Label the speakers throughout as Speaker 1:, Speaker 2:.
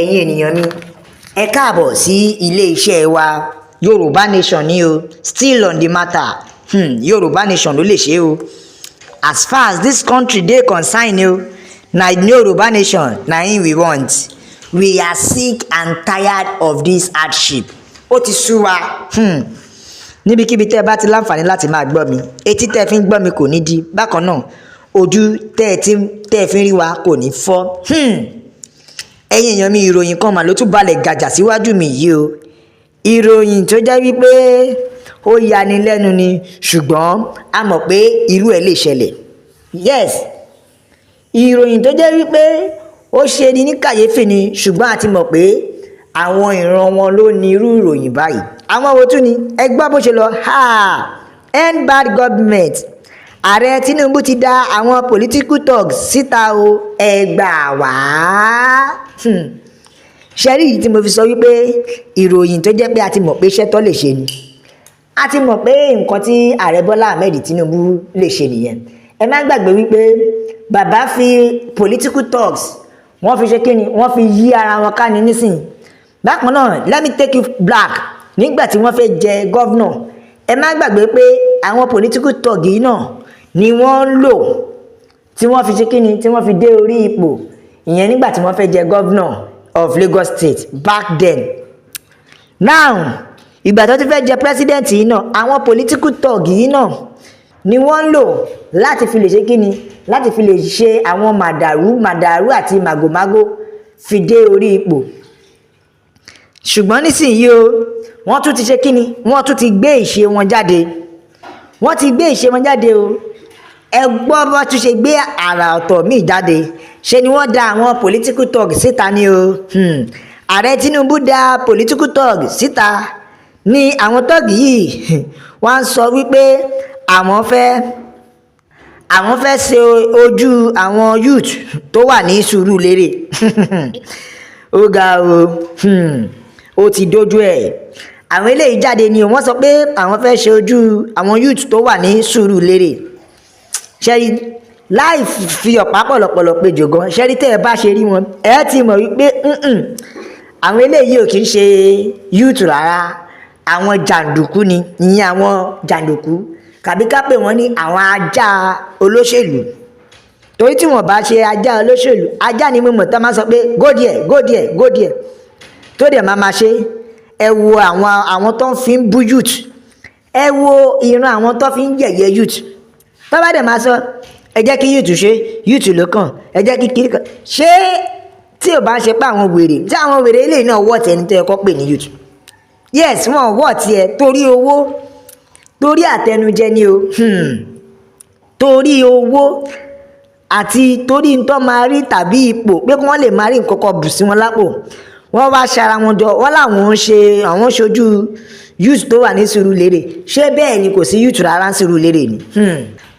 Speaker 1: Ẹ̀yin ènìyàn mi, ẹ káàbọ̀ sí ilé-iṣẹ́ wa. Yorùbá Nation ni o, still on the matter. Yorùbá Nation ló lè ṣe o. As far as this country dey concerned o, na Yorùbá Nation na im we want. We are sick and tired of this hardship. Ó ti sú wa. Níbikíbi tẹ́ ẹ bá ti láǹfààní láti máa gbọ́ mi, etí tẹ́ ẹ fi ń gbọ́ mi kò ní di bákan náà, ojú tẹ́ ẹ fi ń rí wa kò ní fọ́. Ẹ̀yin èèyàn mi, ìròyìn kan mà ló tún balẹ̀ gàjà síwájú mi yìí o. Ìròyìn tó jẹ́ wípé ó yani lẹ́nu ni, ṣùgbọ́n a mọ̀ pé irú ẹ̀ lè ṣẹlẹ̀. Yes, ìròyìn tó jẹ́ wípé ó ṣe ni ní kàyéfì ni, ṣùgbọ́n a ti mọ̀ pé àwọn ìran wọn ló ní irú ìròyìn báyìí. Àwọn wo tún ni? Ẹ gbọ́ bó ṣe lọ. Ha, end bad government. Ààrẹ Tinubu ti da àwọn political thugs síta o, ẹ gbà wá. Ṣe rí yìí tí mo fi sọ wípé ìròyìn tó jẹ́ pé a ti mọ̀ pé iṣẹ́ tó lè ṣe ni, a ti mọ̀ pé nǹkan tí Ààrẹ Bọ́lá Ahmed Tinubu lè ṣe nìyẹn. Ẹ má gbàgbé wípé bàbá fi political thugs, wọ́n fi ṣe kí ni, wọ́n fi yí ara wọn ká ní nísìnyí. Bákan náà, let me take you back, nígbà tí wọ́n fẹ́ jẹ governor, ẹ má gbàgbé pé àwọn political thug yìí náà ni wọ́n ń lò tí wọ́n fi ṣe kí ni, tí wọ́n fi dé orí ipò, ìyẹn nígbà tí wọ́n fẹ́ jẹ governor of Lagos State back then. Now, ìgbà tó ti fẹ́ jẹ president yìí náà, àwọn political thug yìí náà ni wọ́n ń lò láti fi lè ṣe kí ni, láti fi lè ṣe àwọn màdàrú màdàrú àti màgòmágó fi dé orí ipò. Ṣùgbọ́n nísìnyí o, wọ́n tún ti ṣe kí ni, wọ́n tún ti gbé ìṣe wọn jáde. Wọ́n ti gbé ìṣe wọn jáde o. Ẹ gbọ́ bó tún ṣe gbé àrà ọ̀tọ̀ míì jáde. Ṣe ni wọ́n da àwọn political thug síta ni o. Ààrẹ Tinubu da political thug síta ní àwọn thug yìí, wọ́n á sọ wípé àwọn fẹ́ ṣe ojú àwọn youth tó wà ní Sùúrùlérè. Ó ga o. Ó ti dójú ẹ̀. Àwọn eléyìí jáde ni wọ́n sọ pé àwọn fẹ́ ṣe ojú àwọn youth tó wà ní Sùúrùlérè. Ṣẹ́rí, láì fi ọ̀pá pọ̀lọpọ̀lọ péjọ gan, ṣẹ́rí, tẹ́ ẹ bá ṣe rí wọn, ẹ ti mọ̀ wípé àwọn eléyìí ò kì í ṣe youth rárá, àwọn jàǹdùkú ni. Ìyẹn àwọn jàǹdùkú, kàbí ká pè wọ́n ní àwọn ajá olóṣèlú, torí tí wọ́n bá ṣe ajá olóṣèlú, ajá ni mo mọ̀ tá máa sọ pé "Go there, go there, go there," tó dẹ̀ máa ṣe. Ẹ wo àwọn tó ń fi ń bú youth, ẹ wo ìran àwọn tó fi ń yẹ̀yẹ́ youth. Tó bá dẹ̀ máa sọ, "Ẹ jẹ́ kí youth ṣe, youth ló kàn, ẹ jẹ́ kí kiri kan ṣé." Tí ò bá ń ṣe pé àwọn wèrè, tí àwọn wèrè eléyìí náà wọ̀ tẹni tó yẹ kó pè ní youth. Yes, wọn wọ̀ tiẹ̀ torí owó, torí àtẹnujẹ ni o. Torí owó àti torí ntọ́ máa rí tàbí ipò, pé kí wọ́n lè máa rí nǹkan kan bù sí wọn lápò, wọ́n wá ṣara wọn jọ, wọ́n làwọn ń ṣe àwọn ṣojú youth tó wà ní Sùúrùlérè. Ṣé bẹ́ẹ̀ ni? Kò sí youth rárá ní Sùúrùlérè ni.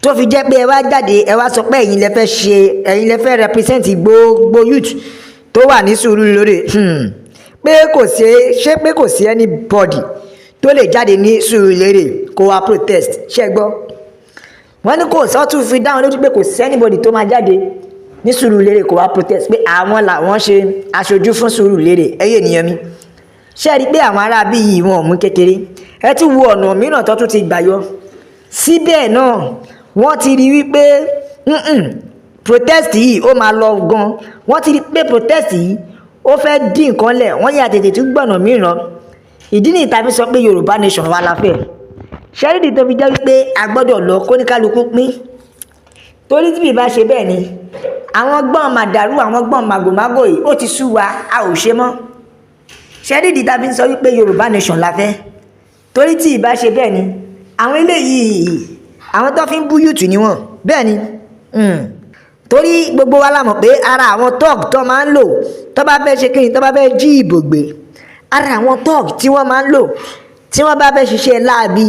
Speaker 1: Tó fi jẹ́ pé ẹ wá jáde, ẹ wá sọ pé ẹ̀yin lẹ fẹ́ ṣe, ẹ̀yin lẹ fẹ́ represent gbogbo youth tó wà ní Sùúrùlérè. Pé kò sí, ṣé pé kò sí anybody tó lè jáde ní Sùúrùlérè kó wá protest? Ṣé gbọ́? Wọ́n ní kò sọ́tún fi dáhùn lójú pé kò sí anybody tó máa jáde ní Sùúrùlérè kó wá protest, pé àwọn làwọn ṣe aṣojú fún Sùúrùlérè. Ẹ̀yin ènìyàn mi, ṣé ẹ rí i pé àwọn ará bí yìí, wọn ò mú kékeré? Ẹ tún wo ọ̀nà mìíràn tó tún ti gbà yọ síbẹ̀ náà. Wọ́n ti rí wípé protest yìí, ó máa lọ gan. Wọ́n ti rí pé protest yìí, ó fẹ́ dín nǹkan lẹ̀, wọ́n yà tètè tún gbọ̀nà mìíràn. Ìdí nìyí tá a fi sọ pé Yorùbá Nation wà la fẹ́. Ṣẹ́rídì tó fi jẹ́ wípé a gbọ́dọ̀ lọ kóníkálukú pín, torí tí bìbá ṣe bẹ́ẹ̀ ni, àwọn gbọ́n màdàrú, àwọn gbọ́n màgòmágò yìí, ó ti sú wa, a ò ṣe mọ́. Ṣẹ́rídì tá a fi ń sọ wípé Yorùbá Nation la fẹ́, torí tí ìbá ṣe bẹ́ẹ̀ ni, àwọn eléyìí, àwọn tó fi ń bú youth ni wọ́n. Bẹ́ẹ̀ ni, torí gbogbo wa la mọ̀ pé ara àwọn thug tó máa ń lò tó bá fẹ́ ṣe kíni, tó bá fẹ́ jí ìbò gbé, ara àwọn thug tí wọ́n máa ń lò tí wọ́n bá fẹ́ ṣiṣẹ́ láabi,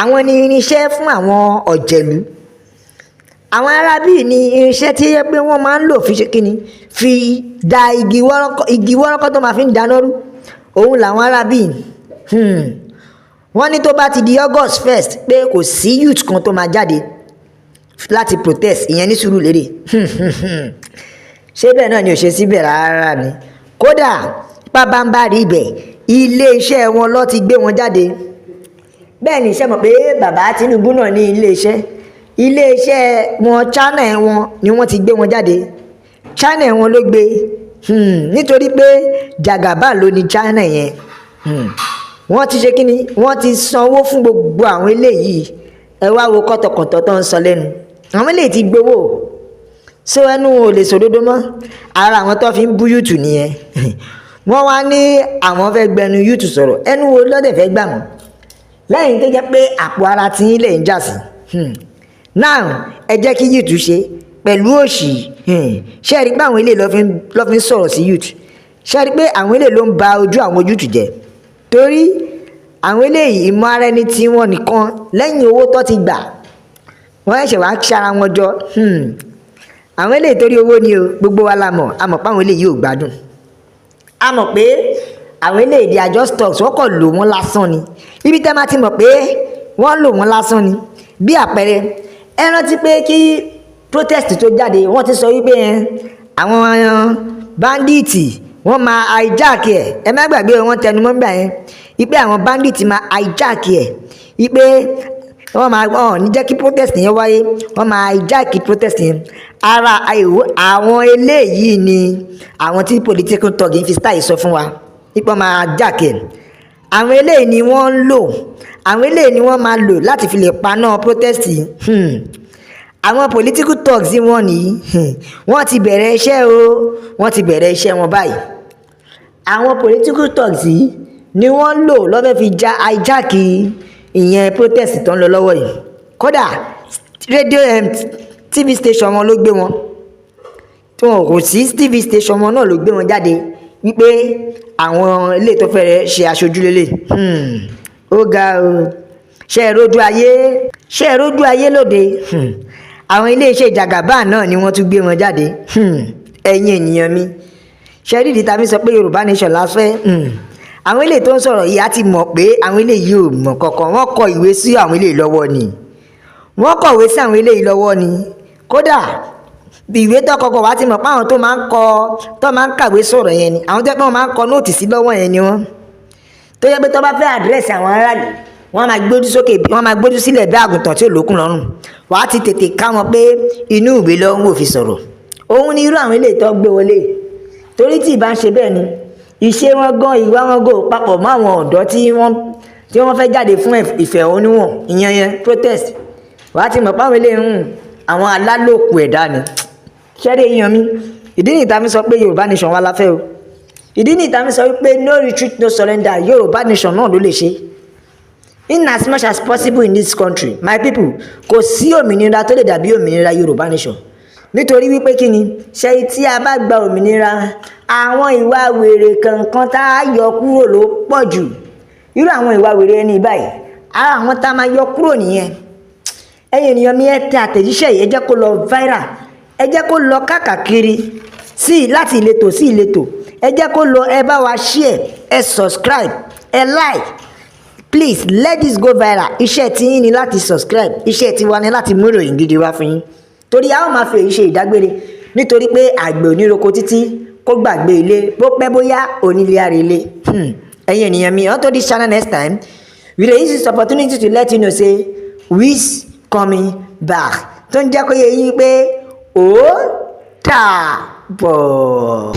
Speaker 1: àwọn ní irinṣẹ́ fún àwọn ọ̀jẹ̀lú. Àwọn arábì ní irinṣẹ́ tí yẹ pé wọ́n máa ń lò fi ṣe kíni, fi da igi wọ́rọ́kọ́, igi wọ́rọ́kọ́ tó máa fi ń dáná rú, òun làwọn arábì. Wọ́n ní tó bá ti di August 1st, pé kò sí youth kan tó máa jáde láti protest, ìyẹn ní Sùúrùlérè. Ṣé bẹ́ẹ̀ náà ni? Ò ṣe síbẹ̀ rárá ni. Kódà pabambarì ibẹ̀, iléeṣẹ́ wọn ló ti gbé wọn jáde. Bẹ́ẹ̀ ni, ṣe mọ̀ pé bàbá Tinubu náà ní iléeṣẹ́? Iléeṣẹ́ wọn, channel wọn ni wọ́n ti gbé wọn jáde. Channel wọn ló gbé, nítorí pé Jagaban ló ní channel yẹn. Wọ́n ti ṣe kíni, wọ́n ti sanwó fún gbogbo àwọn eléyìí. Ẹ wá wo kọ́tọ̀kọ̀tọ̀ tó ń sọ lẹ́nu. Àwọn eléyìí ti gbowó, so ẹnu ò lè sòdodo mọ́. Ara àwọn tó fi ń bú youth nìyẹn. Wọ́n wá ní àwọn fẹ́ gbẹnu youth sọ̀rọ̀. Ẹnu wo lọ́dẹ̀ fẹ́ gbà mọ́, lẹ́yìn tó jẹ́ pé àpò ara tí yín lè ń jà sí? Now, ẹ jẹ́ kí youth ṣe pẹ̀lú òṣì. Ṣé ẹ rí pé àwọn eléyìí ló fi ń sọ̀rọ̀ sí youth? Ṣé ẹ rí pé àwọn eléyìí ló ń ba ojú àwọn youth jẹ́? Torí àwọn eléyìí, ìmọ̀ ara ẹni tí wọ́n nìkan, lẹ́yìn owó tó ti gbà, wọ́n ṣẹ̀ṣẹ̀ wá ṣara wọn jọ. Àwọn eléyìí, torí owó ni o. Gbogbo wa la mọ̀, a mọ̀ pé àwọn eléyìí ò gbádùn. A mọ̀ pé àwọn eléyìí, they are just thugs. Wọ́n kàn lò wọ́n lásán ni. Ibi tẹ́ máa ti mọ̀ pé wọ́n lò wọ́n lásán ni, bí àpẹẹrẹ, ẹ rántí pé kí protest tó jáde, wọ́n ti sọ wípé àwọn bandits, wọ́n máa hijack ẹ̀. Ẹ má gbàgbé, wọ́n tẹnu mọ́ nígbà yẹn wípé àwọn bandits máa hijack ẹ̀, wípé wọ́n máa ọ̀ ní jẹ́ kí protest yẹn wáyé, wọ́n máa hijack protest yẹn. Ara àwọn eléyìí ni àwọn tí political thug fi style sọ fún wa wípé wọ́n máa hijack ẹ̀. Àwọn eléyìí ni wọ́n ń lò, àwọn eléyìí ni wọ́n máa lò láti fi lè paná protest yìí. Àwọn political thugs wọn nìyí. Wọ́n ti bẹ̀rẹ̀ iṣẹ́ o, wọ́n ti bẹ̀rẹ̀ iṣẹ́ wọn báyìí. Àwọn political thugs yìí ni wọ́n lò lọ́fẹ́ fi já hijack ìyẹn protest tó ń lọ lọ́wọ́ yìí. Kódà rédíò, TV station wọn ló gbé wọn, tí wọn kò sí TV station wọn náà ló gbé wọn jáde wípé àwọn ilé tó fẹ́rẹ̀ ṣe aṣojú lélẹ̀. Ó ga o. Ṣe é rójú ayé? Ṣe é rójú ayé lóde? Àwọn iléeṣẹ́ Jagaban náà ni wọ́n tún gbé wọn jáde. Ẹ̀yin ènìyàn mi, ṣe rí ìdí tàbí sọ pé Yorùbá Nation la fẹ́? Àwọn eléyìí tó ń sọ̀rọ̀ yìí, á ti mọ̀ pé àwọn eléyìí ò mọ̀ kankan. Wọ́n kọ ìwé sí àwọn eléyìí lọ́wọ́ ni, wọ́n kọ̀wé sí àwọn eléyìí lọ́wọ́ ni. Kódà ìwé tó kọkọ wá ti mọ̀ pé àwọn tó máa ń kọ, tó máa ń kàwé sọ̀rọ̀ yẹn ni àwọn tó yẹ pé wọ́n máa ń kọ note sí lọ́wọ́ yẹn ni wọ́n, tó yẹ pé tó bá fẹ́ address àwọn aráàlú, wọ́n máa gbójú sókè, wọ́n máa gbójú sílẹ̀ bí àgùntàn tí ò lókun lọ́rùn. Wàá ti tètè ká wọn pé inú ìwé ló ń wò fi sọ̀rọ̀. Òun ni irú àwọn eléyìí tó gbé wọlé, torí tí ìbá ń ṣe bẹ́ẹ̀ ni, ìṣe wọn gan, ìwà wọn gan papọ̀ mọ́ àwọn ọ̀dọ́ tí wọ́n fẹ́ jáde fún ìfẹ̀hónúhàn, ìyẹn yẹn protest. Wàá ti mọ̀ páwọn eléyìí ń àwọn alálòkù ẹ̀dá ni. Ṣẹ́rí èèyàn mi, ìdí nìyí tá a fi sọ pé Yorùbá Nation wà láfẹ́ o. Ìdí nìyí tá a fi sọ wípé no retreat, no surrender. Yorùbá Nation náà ló lè ṣe. In as much as possible in this country, my people, kò sí òmìnira tó lè dàbí òmìnira Yorùbá Nation. Nítorí wípé kí ni ṣe, tí a bá gba òmìnira, àwọn ìwà wèrè kankan tá a yọ kúrò ló pọ̀ jù. Irú àwọn ìwà wèrè ẹni báyìí, ara àwọn tá a máa yọ kúrò nìyẹn. Ẹ̀yin ènìyàn mi, ẹ tẹ àtẹ̀jíṣẹ́ yìí, ẹ jẹ́ kó lọ viral, ẹ jẹ́ kó lọ káàkiri sí láti ìletò sí ìletò. Ẹ jẹ́ kó lọ. Ẹ bá wa share, ẹ subscribe, ẹ like. Please let this go viral. Iṣẹ́ tí yín ni láti subscribe, iṣẹ́ tiwa ni láti mú ìròyìn gidi wá fún yín, torí a ó máa fi èyí ṣe ìdágbére, nítorí pé àgbẹ̀ oníroko títí kó gbàgbé ilé, bó pẹ́ bóyá onílé àrèlé. Ẹ̀yin ènìyàn mi, until this channel next time, we dey use this opportunity to let you know say we coming back, tó ń jẹ́ kó yé yín pé ó dàbọ̀.